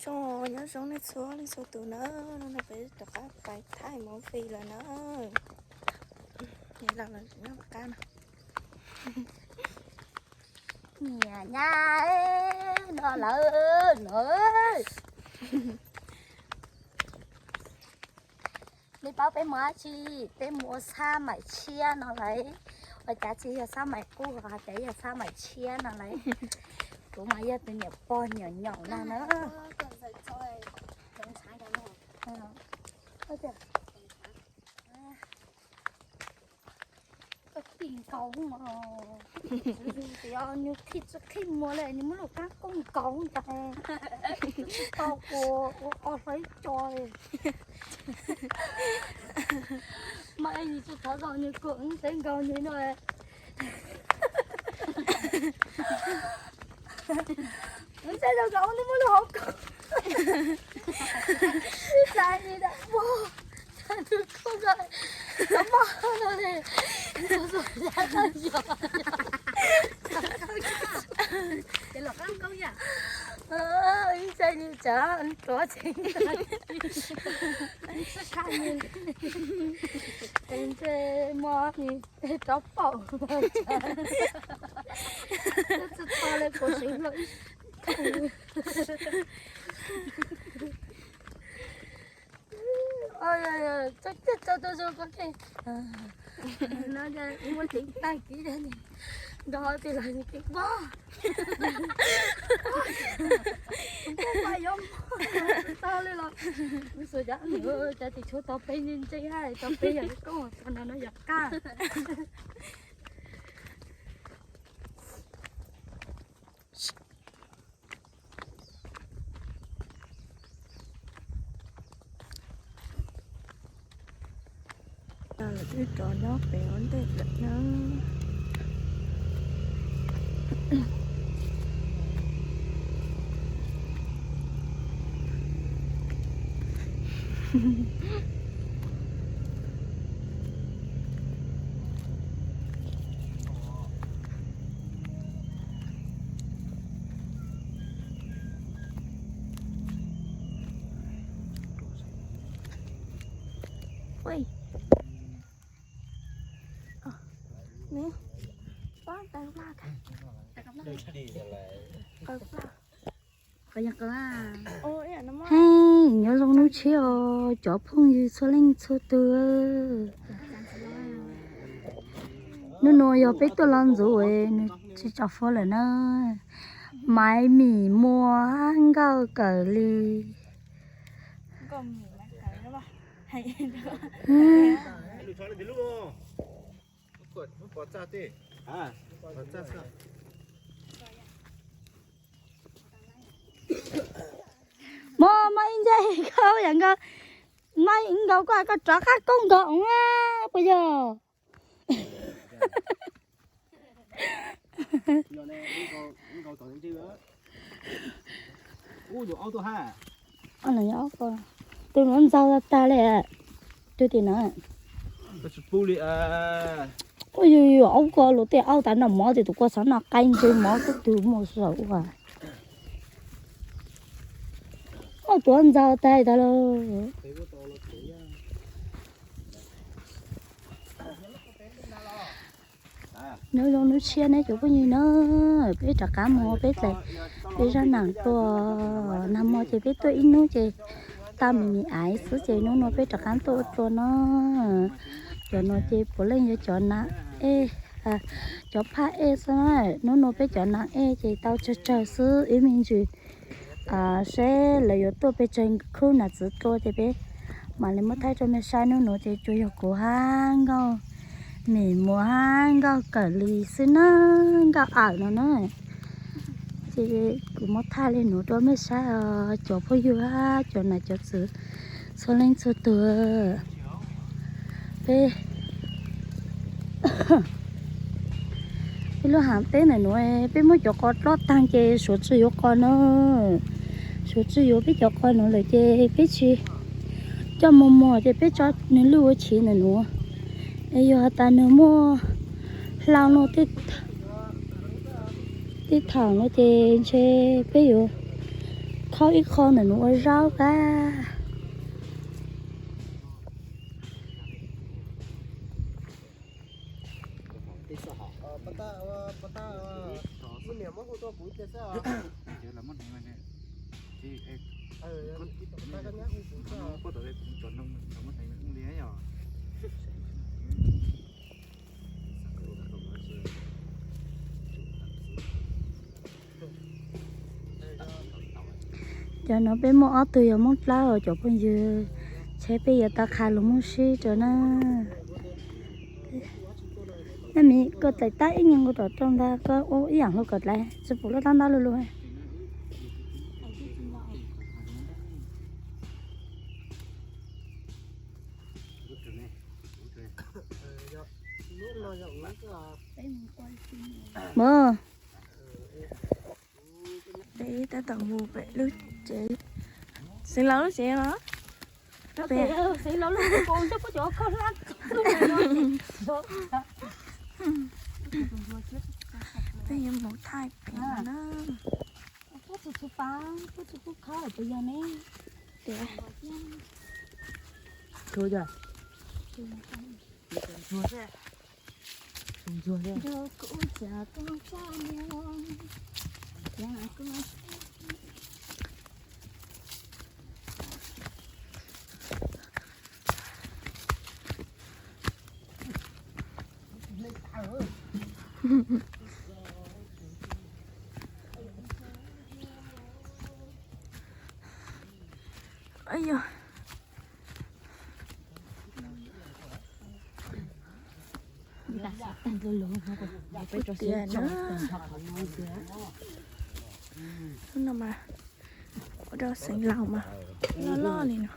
Zoo, nyob zoo nej txhua leej txhua tus na, hnub no peb rov qab pais thaij movie lawm na. Los lawm nyob qab no. Niam nyab no lawm no. Nej paub peb mus dab tsi? Peb mus ua xab maim tshiab no lauj. Ua cas tsis yog xab maim qub, hais tias yog xab maim tshiab no lauj. Kuv mas yog tus niam pog niam nyaum no na. Koj khij nkaus, nws khij tsis khij muag li, nws muab lub kab koob nkaus ntag. Tau ua ua qo hlo ib co li. Mas nws tsis thov kom nws kuam nws teb nkaus nws no. Nws teb nkaus nws muab lub hauv koob. Ib tsam nws da ua, tus koob ko, mog no li. Ces los qab koob yam. Ib tsam nws tsav nrov tsev. Ntshe mog nws rov paum. Tsis tau li kuv siv luag ib. Txog txog tau zoo koj ke. No muaj ceev tag kis nrog tis los kev pog. Pog yuav tau li los. Xus cov, cov tis tshuav tau peb ntse ntse hab tau peb yam koob tau no no yam qab. Lawv twb rov nyob pem ua ntej lawm na. Heej, nyob zoo hnub tshiab os cov phooj ywg txhua leej txhua tus. Hnub no yog peb tuaj los ntxuav nws tsis tso fo lawm na. Maiv Mim Muas hab Nkauj Kawm Lis. Mog, mog ib ntse koj yam nkaus, mog ib nkaus koj, koj rov qab koob nkaus puas yog? Tus nuav ntxaug tag tag li, tus tim na. Ua yus yus aub ko luag tej aub tas noj mov ces tus ko xav noj qaib ntsw mov kub tug muaj saum ua. Ua tuav ntxaug tag tag lawm. Nyob zoo hnub tshiab ne cov phooj ywg na, peb rov qab mus peb txais peb zaj nam tuaj. Nag hmo ces peb tuaj ib hnub ces tau me me aiv xwb ces hnub no peb rov qab tuaj ua dua no. Cov no ces puav leej yog cov nam ej, cov phaj ej xwb na. Hnub no peb cov nam ej ces tau tsawg tsawg xwb ib me ntsis. Seb lawv yuav tuaj pes tsawg khub nam txwv tua ces peb mam li muab thaij rau mej saib. Hnub no ces tsuas yog kuv hab Nkauj Mim Muas hab Nkauj Kawm Lis xwb na, Nkauj Awm no na. Ces kuv muab thaij li nuav rau mej saib os cov phooj ywg hab cov nam cov txwv txhua leej txhua tug. Peb, peb lub haav teb ntawm nuav peb muab cov qos dlob taag ces suav tsi yuav qos na. Suav tsi yuav peb cov qos nuav lawm ces peb tsis coj mos mos ces peb tso nwg lwj ua chiv ntawm nuav. Es yog has tas nwg muaj hlau no tej thaum no ces ntshe peb yuav kho Ib qho ntawm nws ua zaub kab. Cov no peb muaj ob tug yog Hmoob Dlawb os cov phooj ywg, ntshe peb yuav tau qha lus Hmoob sib rau na. Naj Mim, koj tawm tab ib nyuag nkaus tom rau ntag, koj ua ib yam hluas kom dlai, tsis pum loj tab ntab lug lug. Mog, peb tab tom mus pem lub tsev, Xeev Laus lub tsev los? Peb, peb yuav mus thaij pem no na. Tias no, lub no mas ua rau Xeev Laus mas loj loj li no.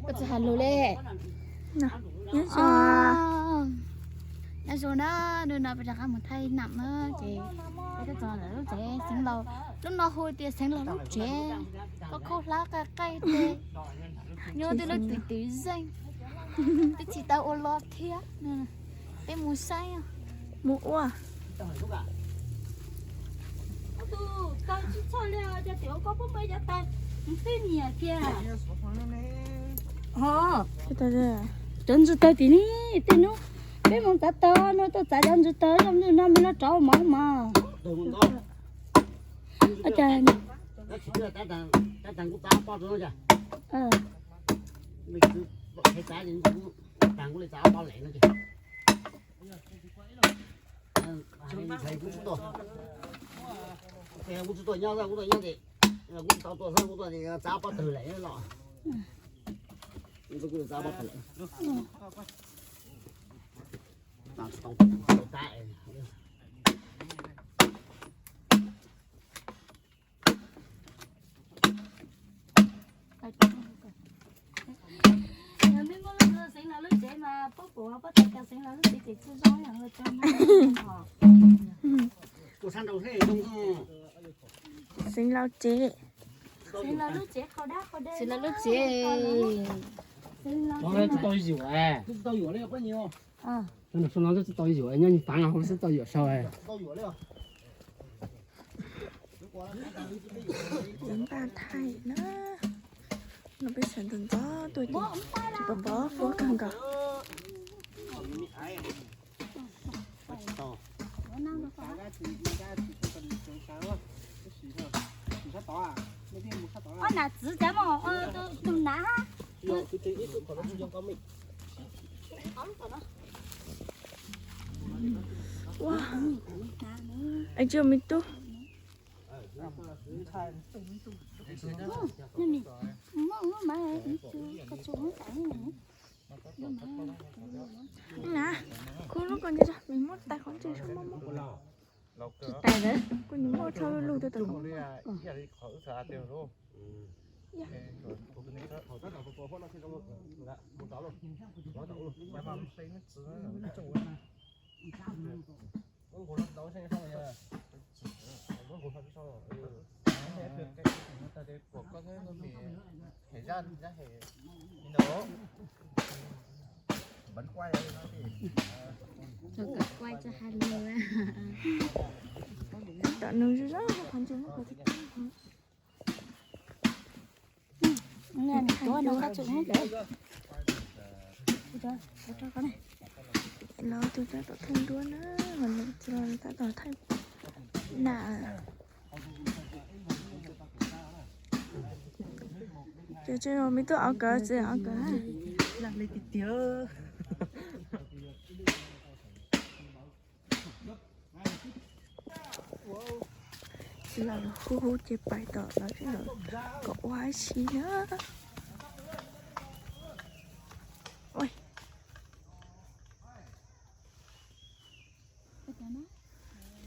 Koj tsis hais lus li. Nyob zoo, nyob zoo na, hnub no peb rov qab mus thaij nam na ces peb tuaj txog lawv lub tsev Xeev Laus, lub no hu tias Xeev Laus lub tsev, koj khaub hlab qaij qaij tej, nyob tej lub twm twm zeej, twb tsis tau ua los thiab. Peb mus saib, mus ua. Cov ntsis taw tim ni, tej hnub peb mus txav taws no tuaj txav cov ntsis taw zoo li no me los rauv mov mas. Kuv tsis tuaj nyob, kuv tuaj nyob ces kuv tsis tau tuaj xwb, kuv tuaj ces txav pob tw lawm los. Kuv txav pob tw lawm. Yog mej muaj lub Xeev Laus lub tsev mas pab pum pab tau cov Xeev Laus lub tsev ces txhua zoo yom. Xeev Laus tsev. Xeev Laus lub tsev. Tsis tau yuam, tsis tau yuam li. Tsis tau yuam, nyob nyias tav no xwb tau yuam sau. Npaj thaij na, no peb sawv ntxov ntxov tuaj ces tsis pom pom huab kawg nkaus. Ob nam txiv cas mas tus nam. Tus nam. Ais tsis me tub. Na, khub lub ko ntshe me muab tais qhov ntshe sab muab muab. Tsis tais lawm, kuv nws muab rho lug rau tom. Tom nws zog zog qhov ntshe muab kuv. Los tus tab tom thaij duab na, mas nws tsis los tab tom thaij na. Ces tsis me tub, ov kawv txiv, ov kawv. Tsis los lawm, hu hu ces pais tom lawv sib ntawd kom ua si na.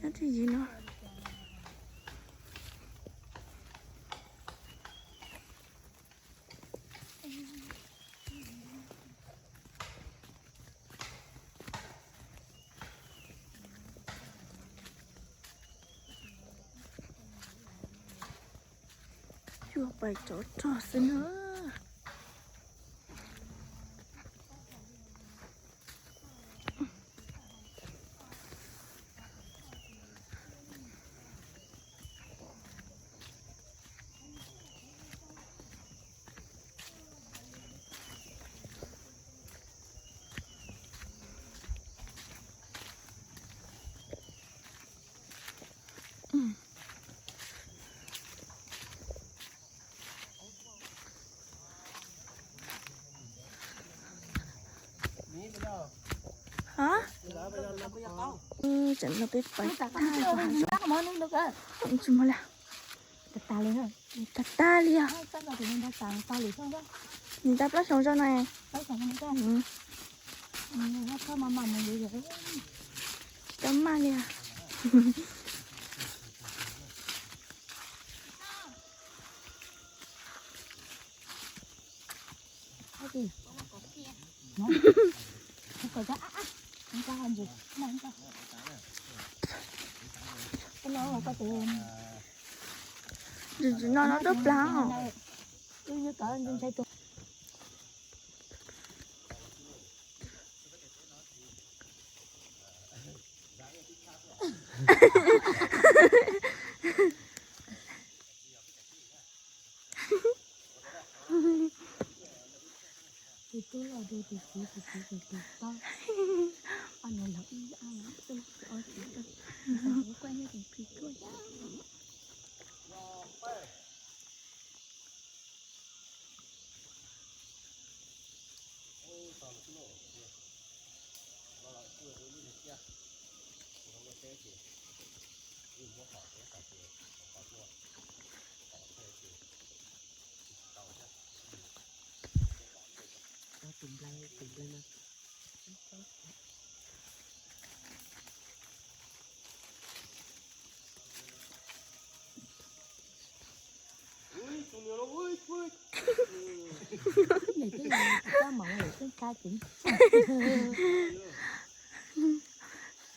Nyob twj ywm no. Cua pais tsov rog xwb na. Hov, tam no peb pais tag, tsis muaj li, tag tag li os. Nws tau plaub xyoos zoo no. Tsis tau maj li os. Ntsis ntsis no no twb plav os. Tus tub los rau tus txiv, tus txiv tus tus tau. Ob no los ib yam, ob tug ob txiv tau. Kuv kuaj nyob tus phis tuaj. Tus nplai, tus nplai no.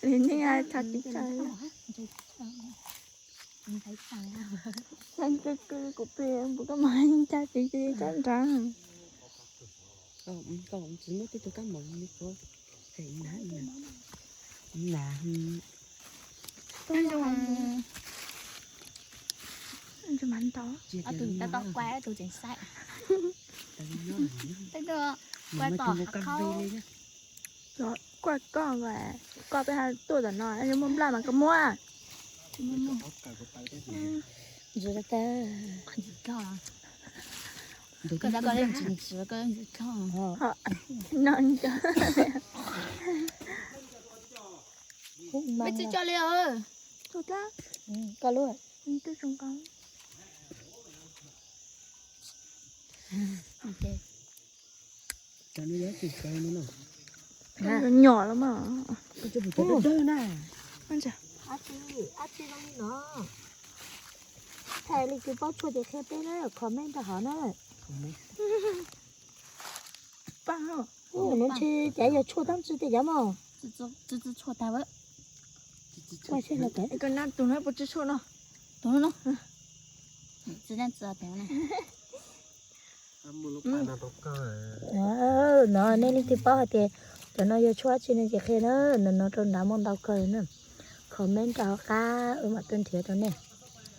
Li nej txhob tib tsaug. Xav kawg kawg kuv pem kuv koj mas tsa tib tib tsob nrag. Tsis muaj tej tug kab mom li kuv. Na, na, zoo. Ob tug tab tom kuaj, ob tug tseem saib. Tab tom kuaj tom hav khaub. Kuaj koj, koj peb ha tuaj tom no, yog muaj nplaj mas koj muab. Ntsis tau tau. Koj tab koj ntsis ntsis koj ntsis tau. No nco. Peb tsis tso li os. Koj lub. Nyom los mas. Dab tsi, dab tsi zoo li no? Thaij li kws paub tshuaj ces qhia peb na, comment rau hauv na. Paj no ntshe cav yog tshuaj tab tsi tiag cav mog. Tsi tsi tshuaj tag. Koj nab tus no puas tsi tshuaj no? Tus no no. Tsi nab tsi tus no. No nej leej twg paub hais tias cov no yog tshuaj dab tsi no ces qhia na, no no rau nrad muaj ntau kawg na. Comment rau hauv qab wb mam tuaj nrhiav rau nej.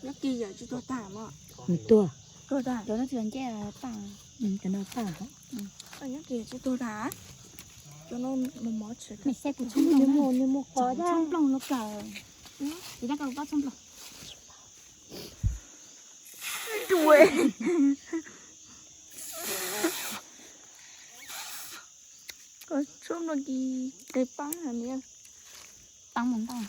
Nyob kis yawm tsis tuag tag mog. Nws tuag. Tuag tag. Cov no tsis nce paj. Cov no paj. Nyob kis yawm tsis tuag tag. Cov no mos mos tshwm. Niag muaj qos tshaj. Tshaj nplooj los kawg. Tis dab koj paub tshaj nplooj. Koj tshuaj nplooj kis qe paab na. Paab mus ntau.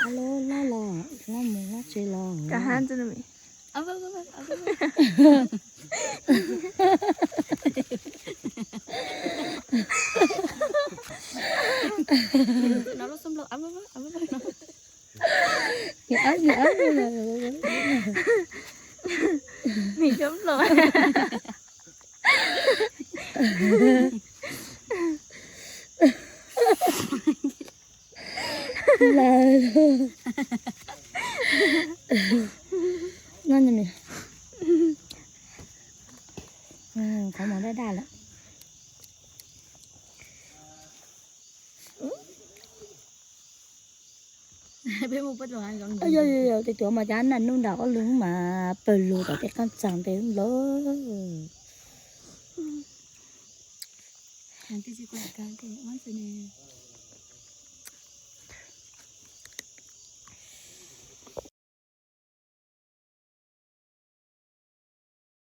Lab los, lab mus lab tsev los. Ka hab ntxwg. Nws coob los. Lawv no, qhov muag daj daj lawm. Yog yog yog, tus tuav mas cov naj nub nram ob lub mas pawg lug tom tej qaab txag ntev lawm.